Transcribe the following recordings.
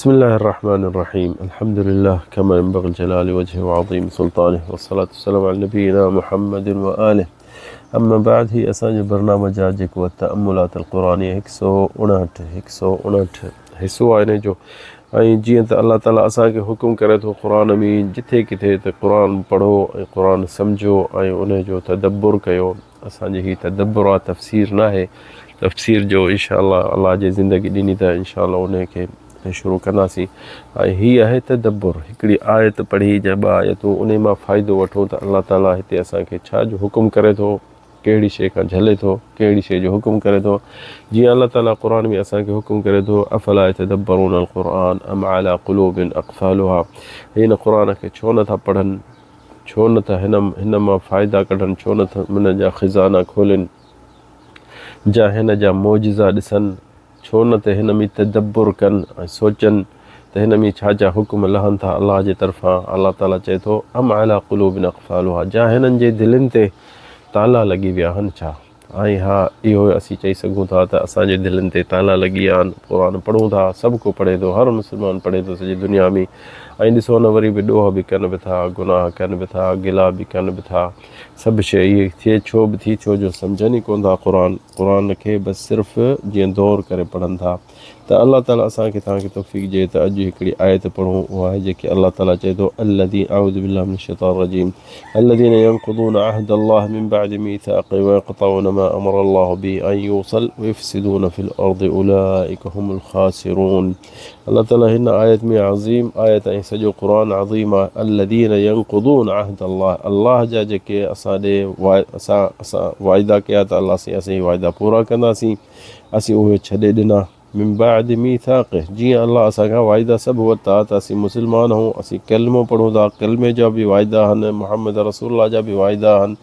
بسم الله الرحمن الرحيم الحمد لله كما ينبغي لجلال وجهه وعظيم سلطانه والصلاة والسلام على نبينا محمد وآله اما بعد هي اسان جو برنامج آ جيڪو تأملات القرآنية هڪ سو اڻهٺ هڪ سو اڻهٺ حصو آ ان جو ۽ جيئن ته الله تعالي اسان کي حڪم ڪري ٿو قرآن ۾ جٿي ڪٿي ته قرآن پڙهو ۽ قرآن سمجهو ۽ ان جو تدبر ڪيو اسان جي هي تدبر آ تفسير ناهي تفسير جو انشاء الله الله جي زندگي ڏني ته انشاء الله ان کي شروع ڪنداسين ۽ هي آهي تدبر هڪڙي آيت پڙهي يا ٻه آيتون ان مان فائدو وٺون ته الله تعالي هتي اسان کي ڇا جو حڪم ڪري ٿو ڪهڙي شيء کان جهلي ٿو ڪهڙي شيء جو حڪم ڪري ٿو جيئن الله تعالي قرآن ۾ اسان کي حڪم ڪري ٿو افلا يتدبرون القرآن ام على قلوب اقفالها هن قرآن کي ڇو نٿا پڙهن ڇو نه ته هن هن مان فائدا ڪڍن، ڇو نه ته هن جا خزانا کولين، جا هن جا معجزا ڏسن، ڇو نه ته هن ۾ تدبر ڪن ۽ سوچن ته هن ۾ ڇا ڇا حڪم لهن ٿا الله جي طرفان، الله تعاليٰ چئي ٿو، ام عليٰ قلوب اقفالها جا هنن جي دلين تي تالا لڳي ويا آهن ڇا؟ ۽ ها اهو اسين چئي سگهون ٿا ته اسان جي دلين تي تالا لڳي ويا آهن، قرآن پڙهون ٿا، سڀ ڪو پڙهي ٿو، هر مسلمان پڙهي ٿو سڄي دنيا ۾ ۽ ڏسو نه وري به ڏوهه به ڪن به ٿا، گناهه ڪن به ٿا، گلا به ڪن به ٿا، سڀ شيء اهي ٿئي ڇو به ٿي ڇو جو سمجهن ئي ڪونه ٿا قرآن، قرآن کي بس صرف جيئن دور ڪري پڙهن ٿا. ته الله تعالي اسان کي توهان کي توفيق ڏئي ته اڄ هڪڙي آيت پڙهون اها آهي جيڪي الله تعالي چئي ٿو الذين اعوذ بالله من الشيطان الرجيم الذين ينقضون عهد الله من بعد ميثاقه ويقطعون ما امر الله به ان يوصل ويفسدون في الارض اولئك هم الخاسرون الله تعالي هن آيت ۾ عظيم آيت ۽ سڄو قرآن عظيم آهي الذين ينقضون عهد الله الله جا جيڪي اسان ڏي اسان اسان واعدا ڪيا ته الله سين اسين واعدا پورا ڪنداسين اسين اهي ڇڏي ڏنا، من بعد ميثاقه، جيئن الله اسان کان واعدا سڀ ورتا ته اسين مسلمان آهون، اسين ڪلمو پڙهون ٿا، ڪلمي جا به واعدا آهن، محمد رسول الله جا به واعدا آهن،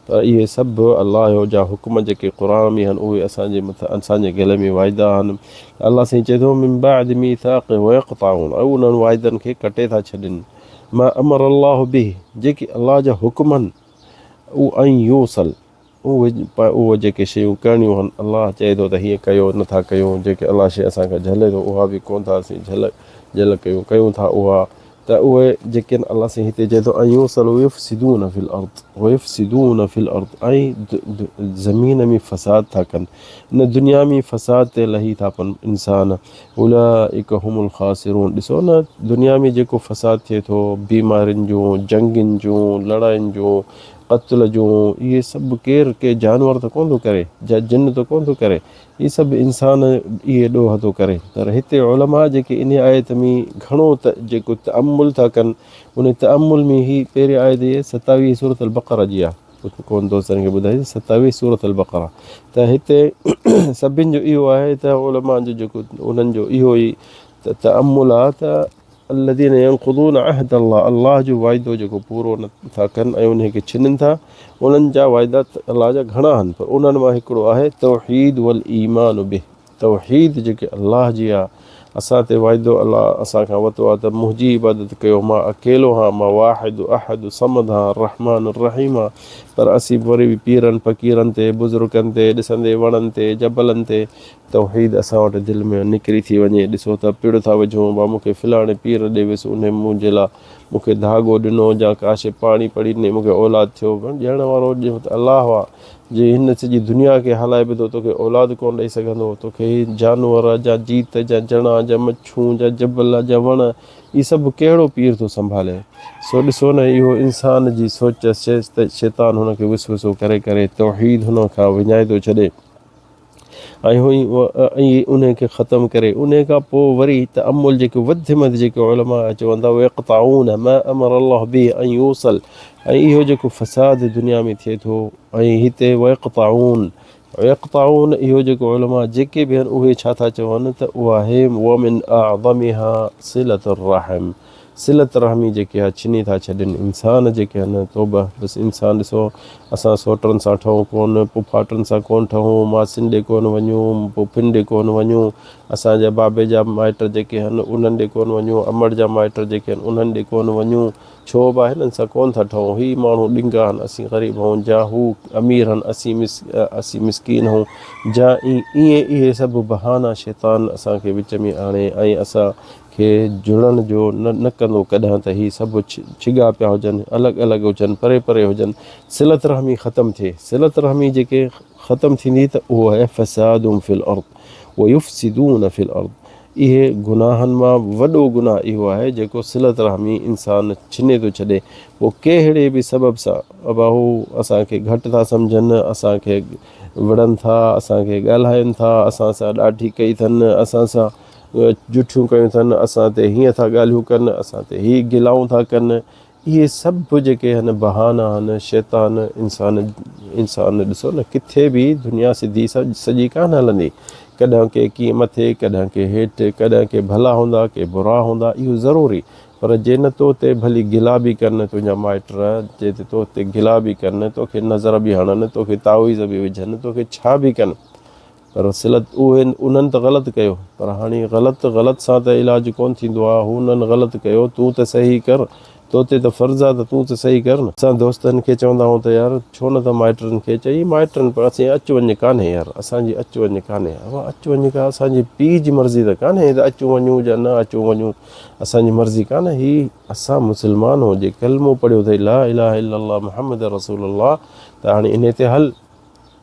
پر اهي سڀ الله جا حڪم جيڪي قرآن ۾ آهن اهي اسان جي مٿان اسان جي گلي ۾ واعدا آهن. الله سائين چئي ٿو من بعد ميثاقه ويقطعون ۽ انهن واعدن کي ڪٽي ٿا ڇڏين، ما امر الله به، جيڪي الله جا حڪم آهن، ان يوصل، اهي جيڪي شيون ڪرڻيون هن، الله چئي ٿو ته هيئن ڪيو، نه ٿا ڪيون، جيڪي الله شيء اسان کان جهلي ٿو، اها به ڪونه ٿا اسين جهل جهل ڪيون، ڪيون ٿا اها ته اهي جيڪي آهن الله سائين هتي چئي ٿو ان يوصل ويفسدون في الارض ويفسدون في الارض ۽ زمين ۾ فساد ٿا ڪن، ان دنيا ۾ فساد تي لهي ٿا پون انسان، اولئک هم الخاسرون ڏسو نه دنيا ۾ جيڪو فساد ٿئي ٿو، بيمارين جون، جنگين جون، لڙاين جون، قتل جون اهي سڀ ڪير ڪي جانور ته ڪونه ٿو ڪري جا جن ته ڪونه ٿو ڪري اهي سڀ انسان اهي ڏوهه ٿو ڪري پر هتي علماء جيڪي انهي آيت ۾ گهڻو ته جيڪو تامل ٿا ڪن ان تامل ۾ هي پهرين آيت هي ستاويهه سورة البقره جي آهي ڪجهه ڪون دوستن کي ٻڌائي ستاويهه سورة البقره ته هتي سڀن جو اهو آهي ته علماء جو جيڪو انهن جو اهو ئي تامل آهي ته الذين ينقضون عهد الله الله جو وعدو جيڪو پورو نه ٿا ڪن ۽ انهي کي ڇنن ٿا انهن جا وعدا الله جا گهڻا آهن پر انهن مان هڪڙو آهي توحيد والايمان به توحيد جيڪي الله جي آ اسان تي وعدو الله اسان کان وتو آ ته منهنجي عبادت ڪيو مان اڪيلو هان مان واحد احد صمد هان الرحمن الرحيم هان پر اسين وري به پيرن فقيرن تي بزرگن تي ڏسندي وڻن تي جبلن تي توحيد اسان وٽ دل ۾ نڪري ٿي وڃي، ڏسو ته پڙ ٿا وجهون، با مون کي فلاڻي پير ڏي ويس، انهي منهنجي لا مون کي ڌاڳو ڏنو جا ڪا شيء پاڻي پڙي ڏني، مون کي اولاد ٿيو. ڏيڻ وارو ته الله آ، جي هن سڄي دنيا کي هلائي به ٿو، توکي اولاد ڪونه ڏئي سگهندو. توکي هي جانور جا جيت جا جڻا جا مڇون جا جبل جا وڻ هي سڀ ڪهڙو پير ٿو سنڀالي. سو ڏسو نه اهو انسان جي سوچ شيطان هن کي وسوسو ڪري ڪري توحيد هن کان وڃائي ٿو ڇڏي. ۽ انهي کي ختم ڪري انهي کان پوء وري تامل جيڪي وڌ ۾ وڌ جيڪي علماء چون ٿا ويقطعون ما امر الله به ان يوصل ۽ اهو جيڪو فساد دنيا ۾ ٿئي ٿو ۽ هتي ويقطعون ويقطعون اهو جيڪو علماء جيڪي به آهن اهي ڇا ٿا چون ته اها آهي ومن اعظمها صلة الرحم صلة رحمي جيڪي آ ڇني ٿا ڇڏين انسان جيڪي آهن توبه بس انسان ڏسو اسان سوٽن سان ٺهون ڪون پڦاٽن سان ڪون ٺهون ماسين ڏي ڪون وڃون پڦين ڏي ڪون وڃون اسان جا بابي جا مائٽ جيڪي آهن انهن ڏي ڪون وڃون امڙ جا مائٽ جيڪي آهن انهن ڏي ڪون وڃون ڇو به هنن سان ڪون ٿا ٺهون هي ماڻهو ڏنگا آهن اسين غريب آهون جا هو امير آهن اسين اسين مسڪين آهون جا ائين اهي سڀ بهانا شيطان اسان کي وچ ۾ آڻي ۽ اسان کي جڙڻ جو نه نه ڪندو ڪڏهن ته هي سڀ ڇڳا پيا هجن، الڳ الڳ هجن، پري پري هجن، صلت رحمي ختم ٿئي، صلت رحمي جيڪي ختم ٿيندي ته اهو آهي فساد في الارض ويفسدون في الارض اهي گناهن مان وڏو گناهه اهو آهي جيڪو صلت رحمي انسان ڇني ٿو ڇڏي پوء ڪهڙي به سبب سان ابا هو اسان کي گهٽ ٿا سمجهن اسان کي وڙهن ٿا اسان کي ڳالهائن ٿا اسان سان ڏاڍي ڪئي اٿن اسان سان جٺيون ڪيون اٿن، اسان تي هيئن ٿا ڳالهيون ڪن، اسان تي هي گلائون ٿا ڪن، اهي سڀ جيڪي هن بهانا آهن، شيطان انسان انسان ڏسو نه ڪٿي به دنيا سڌي سڄي ڪانه هلندي، ڪڏهن ڪي ڪيئن مٿي، ڪڏهن ڪي هيٺ، ڪڏهن ڪي ڀلا هوندا، ڪي برا هوندا، اهو ضروري پر جي نه تو تي ڀلي گلا به ڪن تنهنجا مائٽ، جي تو تي گلا به ڪن، توکي نظر به هڻن، توکي تعويذ به وجهن، توکي ڇا به ڪن، پر صلت اهي انهن ته غلط ڪيو پر هاڻي غلط غلط سان ته علاج ڪونه ٿيندو آ هو انهن غلط ڪيو تون ته صحيح ڪر تو تي ته فرض آ ته تون ته صحيح ڪر نه. اسان دوستن کي چوندا آهيون ته يار ڇو نه ٿا مائٽن کي چئي مائٽن پر اسين اچ وڃ ڪانهي يار اسان جي اچ وڃ ڪانهي اها اچ وڃ ڪا اسان جي پيء جي مرضي ته ڪانهي ته اچون وڃون يا نه اچون وڃون اسان جي مرضي ڪانهي هي اسان مسلمان هون جي ڪلمو پڙهيو اٿئي لا اله الا الله محمد رسول الله ته هاڻي انهي تي هل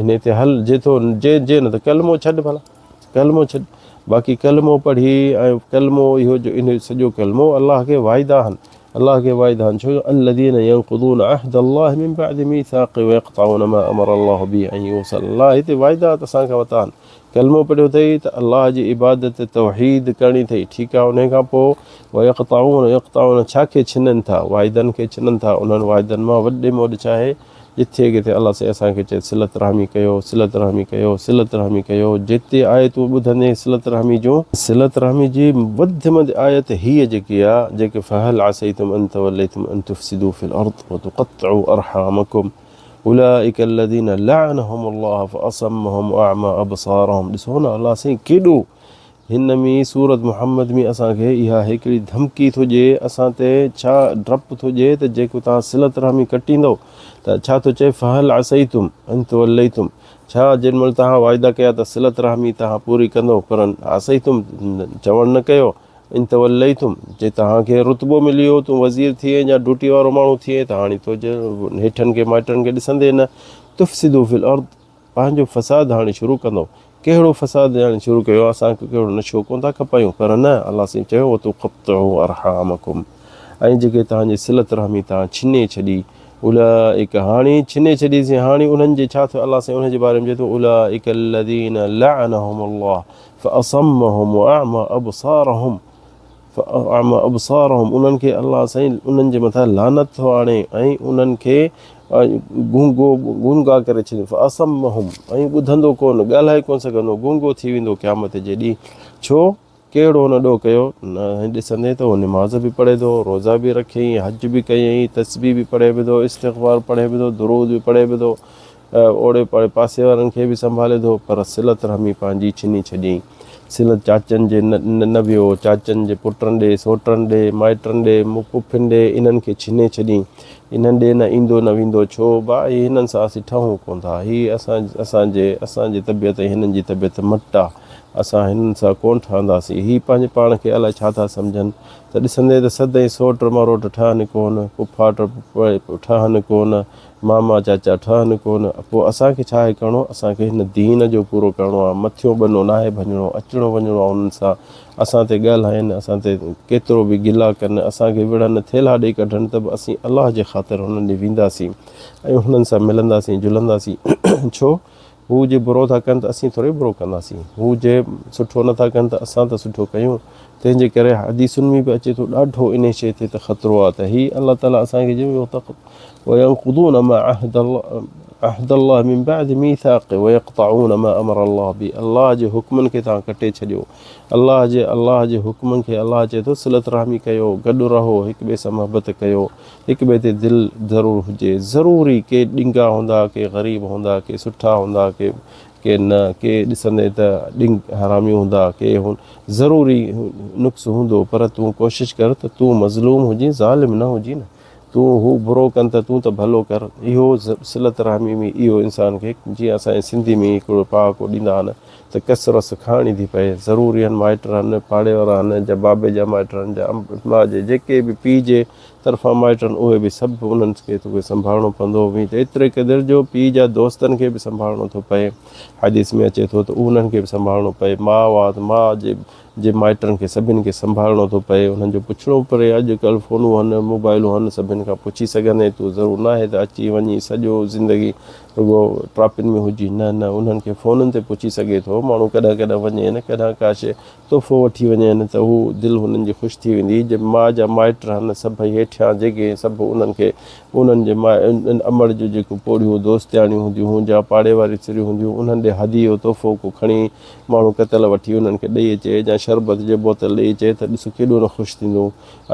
انهي تي هل جي ٿو جي جي نه ته ڪلمو ڇڏ ڀلا ڪلمو ڇڏ باقي ڪلمو پڙهي ۽ ڪلمو اهو جو انهي سڄو ڪلمو الله کي واعدا آهن الله کي واعدا آهن ڇو جو الذين ينقضون عهد الله من بعد ميثاقه ويقطعون ما امر الله به ان يوصل الله هتي واعدا اسان کان وتا آهن ڪلمو پڙهيو اٿئي ته الله جي عبادت توحيد ڪرڻي اٿئي ٺيڪ آهي انهي کان پوء ويقطعون يقطعون ڇا کي ڇنن ٿا واعدن کي ڇنن ٿا انهن واعدن مان وڏي ۾ وڏ ڇا آهي جٿي ڪٿي الله سائين اسان کي چئي صلت رحمي ڪيو صلت رحمي ڪيو صلت رحمي ڪيو جتي آيتون ٻڌندين صلت رحمي جون صلت رحمي جي وڌ ۾ وڌ آيت هيء جيڪي آ جيڪي فهل عسيتم ان توليتم ان تفسدوا في الارض وتقطعوا ارحامكم اولئک الذين لعنهم الله فاصمهم واعمى ابصارهم ڏسو نه الله سائين ڪيڏو هن ۾ سورت محمد ۾ اسان کي اها هڪڙي ڌمڪي ٿو ڏئي، اسان تي ڇا ڊپ ٿو ڏئي ته جيڪو توهان صلت رحمي ڪٽيندؤ ته ڇا ٿو چئي فهل عصيتم ان توليتم ڇا جنهن مهل توهان واعدا ڪيا ته صلت رحمي توهان پوري ڪندؤ پر عصيتم چوڻ نه ڪيو ان توليتم جي توهان کي رتبو ملي ويو تون وزير ٿئين يا ڊوٽي وارو ماڻهو ٿئين ته هاڻي تو هيٺن کي مائٽن کي ڏسندي نه تفسدو في الارض پنهنجو فساد هاڻي شروع ڪندو. ڪهڙو فساد هاڻي شروع ڪيو اسان کي ڪهڙو نشو ڪونه ٿا کپايون پر نه الله سائين چيو وتقطعوا ارحامڪم ۽ جيڪي توهان جي صلت رحمي توهان ڇني ڇڏي اولئک هاڻي ڇني ڇڏي سين هاڻي انهن جي ڇا ٿيو الله سائين انهن جي باري ۾ چئي ٿو اولئک الذين لعنهم الله فاصمهم واعمى ابصارهم فاعمى ابصارهم انهن کي الله سائين انهن جي مٿان لعنت ٿو آڻي ۽ انهن کي گونگو گونگا ڪري ڇڏيندو فاصمهم ۽ ٻڌندو ڪونه ڳالهائي ڪونه سگهندو گونگو ٿي ويندو قيامت جي ڏينهن ڇو ڪهڙو هن ڏوهه ڪيو نه ڏسندي ته هو نماز به پڙهي ٿو روزا به رکيائين حج به ڪيائين تسبيح به پڙهي به ٿو استغفار پڙهي به ٿو درود به پڙهي به ٿو اوڙي پاڙي پاسي وارن کي به سنڀالي ٿو پر صلت رحمي پنهنجي ڇني ڇڏيائين. صلت چاچن جي نه ويو، چاچن جي پٽن ڏي، سوٽن ڏي، مائٽن ڏي، پڦين ڏي انهن کي ڇني ڇڏيائين. انهن ڏي نه ايندو نه ويندو ڇو ڀاء هي هنن سان اسين ٺهون ڪونه ٿا. هي اسان اسان جي اسان جي طبيعت ۽ هنن جي طبيعت مٽ آ. اسان هنن سان ڪونه ٺهنداسين. هي پنهنجي پاڻ کي الائي ڇا ٿا سمجهن ته ڏسندين ته سدائين سوٽ مروٽ ٺهن ڪونه، پڦاٽ ٺهن ڪونه، ماما چاچا ٺهن ڪونه، پوء اسان کي ڇا آهي ڪرڻو؟ اسان کي هن دين جو پورو ڪرڻو آهي، مٿيون ٻنو ناهي ڀڃڻو، اچڻو وڃڻو آهي انهن سان، اسان تي ڳالهائين، اسان تي ڪيترو به گلا ڪن، اسان کي وڙهن، ٿيلها ڏئي ڪڍن ته به اسين الله جي خاطر هنن ڏي وينداسين ۽ هنن سان ملنداسين جلنداسين، ڇو؟ هو جي برو ٿا ڪن ته اسين ٿوري برو ڪنداسين، هو جي سٺو نه ٿا ڪن ته اسان ته سٺو ڪيون، تنهن جي ڪري حديثن ۾ به اچي ٿو ڏاڍو انهي شيء تي ته خطرو آهي ته هي الله تعالي اسان کي چيو وينقضون ما عهد الله عهد الله من بعد ميثاقه ويقطعون ما امر الله به الله جي حڪمن کي توهان ڪٽي ڇڏيو الله جي الله جي حڪمن کي الله چئي ٿو صلت رحمي ڪيو گڏ رهو هڪ ٻئي سان محبت ڪيو هڪ ٻئي تي دل ضرور هجي ضروري ڪي ڏنگا هوندا ڪي غريب هوندا ڪي سٺا هوندا ڪي ڪي نه ڪي ڏسندين ته ڏنگ حرامي هوندا ڪي ضروري نقص هوندو پر تون ڪوشش ڪر ته تون مظلوم هجين ظالم نه هجين نه. تون هو برو ڪن ته تون ته ڀلو ڪر. اهو صلت رحمي ۾ اهو انسان کي جيئن اسان جي سنڌي ۾ هڪڙو پهاڪو ڏيندا آهن ته ڪس رس کائڻي ٿي پئي. ضرور اهن مائٽ آهن، پاڙي وارا آهن، جا بابي جا مائٽ آهن، جا ماء جي جيڪي به پيء جي طرفان مائٽ آهن اهي به سڀ انهن کي توکي سنڀالڻو پوندو. وين ته ايتري قدر جو پيء جا دوستن کي به سنڀالڻو ٿو پئي. حديث ۾ اچي ٿو ته انهن کي به سنڀالڻو پئي. ماء آ ته ماء جي جي مائٽن کي سڀن کي سنڀالڻو ٿو پئي انهن جو پڇڻو پري اڄ ڪلهه فونون هن موبائلون هن سڀن کان پڇي سگهندين تون ضرور ناهي ته اچي وڃي سڄو زندگي رڳو ٽراپين ۾ هجي نه نه انهن کي فونن تي پڇي سگهي ٿو ماڻهو ڪڏهن ڪڏهن وڃي نه ڪڏهن ڪا شي تحفو وٺي وڃي نه ته هو دل هنن جي خوش ٿي ويندي جي ماء جا مائٽ هن سڀئي هيٺيان جيڪي سڀ انهن کي انهن جي ماء امڙ جون جيڪو پوڙهيون دوستياڻيون هونديون هيون جا پاڙي واريون سريون هونديون انهن ڏي هديو تحفو ڪو کڻي ماڻهو ڪتل وٺي انهن کي ڏئي اچي يا شربت جي بوتل ڏئي اچي ته ڏس ڪيڏو نه خوش ٿيندو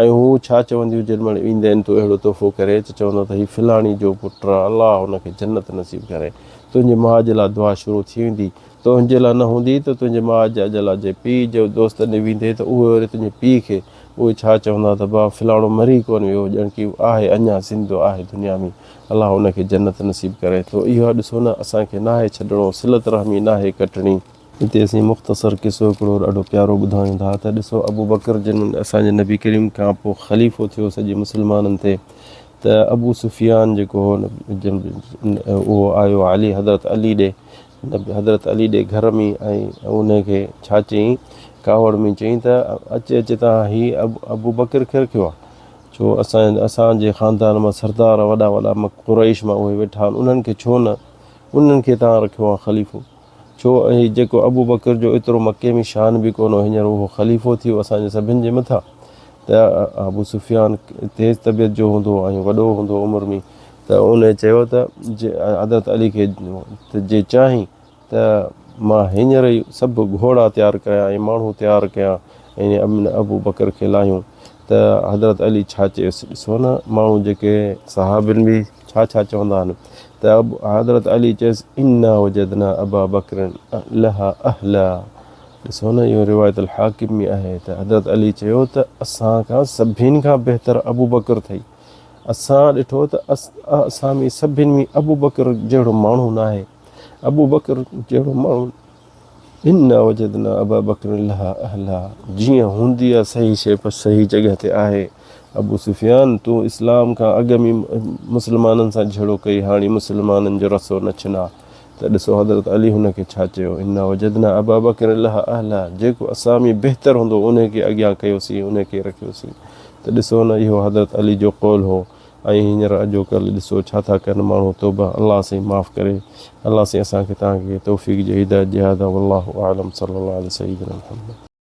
۽ هو ڇا چونديون جنهن مهل ايندين تون اهڙو تحفو ڪري ته چوندو ته هي فلاڻي جو پٽ آ الله هن کي جنت نصيب ڪري تنهنجي ماء جي لاء دعا شروع ٿي ويندي تنهنجي لاء نه هوندي ته تنهنجي ماء جي لاء جي پيء جي دوستن ڏي ويندي ته اهي وري تنهنجي پيء کي اهي ڇا چوندا ته با فلاڻو مري ڪونه ويو ڄڻ ڪي آهي اڃا زندو آهي دنيا ۾ الله ان کي جنت نصيب ڪري ٿو اهو ڏسو نه اسان کي ناهي ڇڏڻو صلت رحمي ناهي ڪٽڻي. هتي اسين مختصر قصو هڪڙو ڏاڍو پيارو ٻڌايون ٿا ته ڏسو ابوبڪر جن اسان جي نبي ڪريم کان پوء خليفو ٿيو سڄي مسلمانن تي ته ابو سفيان جيڪو هو اهو آيو علي حضرت علي ڏي حضرت علي ڏي گهر ۾ ۽ ان کي ڇا چيائين ڪاوڙ ۾ چيائين ته اچي اچي تان هي ابوبڪر کي رکيو آهي ڇو اسان اسان جي خاندان مان سردار وڏا وڏا قريش مان اهي ويٺا آهن انهن کي ڇو نه انهن کي توهان رکيو آهي خليفو ڇو ۽ جيڪو ابوبڪر جو ايترو مڪي ۾ شان به ڪونه هو هينئر اهو خليفو ٿي ويو اسان جي سڀن جي مٿان ته ابو سفيان تيز طبيعت جو هوندو هو ۽ وڏو هوندو هو عمر ۾ ته ان چيو ته حضرت علي کي ته جي چاهين ته مان هينئر ئي سڀ گهوڙا تيار ڪيان ۽ ماڻهو تيار ڪيان ۽ امن ابوبڪر کي لاهيون ته حضرت علي ڇا چيس ڏسو نه ماڻهو جيڪي صحابين به ڇا ڇا چوندا آهن ته حضرت علي چيس انا وجدنا ابا بڪر لها اهلا ڏسو نه اهو روايت الحاڪم ۾ آهي ته حضرت علي چيو ته اسان کان سڀين کان بهتر ابوبڪر ٿئي اسان ڏٺو ته اسان ۾ سڀين ۾ ابوبڪر جهڙو ماڻهو ناهي ابوبڪر جهڙو ماڻهو انا وجدنا ابا بڪر لها اهلا جيئن هوندي آ صحيح شيء پر صحيح جڳهه تي آهي ابو سفيان تون اسلام کان اڳ ۾ مسلمانن سان جهيڙو ڪئي هاڻي مسلمانن جو رسو نه ڇنا ته ڏسو حضرت علي هن کي ڇا چيو انا وجدنا ابا بڪر لها اهلا جيڪو اسان ۾ بهتر هوندو ان کي اڳيان ڪيوسين ان کي رکيوسين ته ڏسو نه اهو حضرت علي جو قول هو ۽ هينئر اڄوڪلهه ڏسو ڇا ٿا ڪن ماڻهو توبه الله سائين معاف ڪري الله سائين اسان کي توهان کي توفيق جي هدايت ڏي هذا والله اعلم صلي الله علي سيدنا محمد.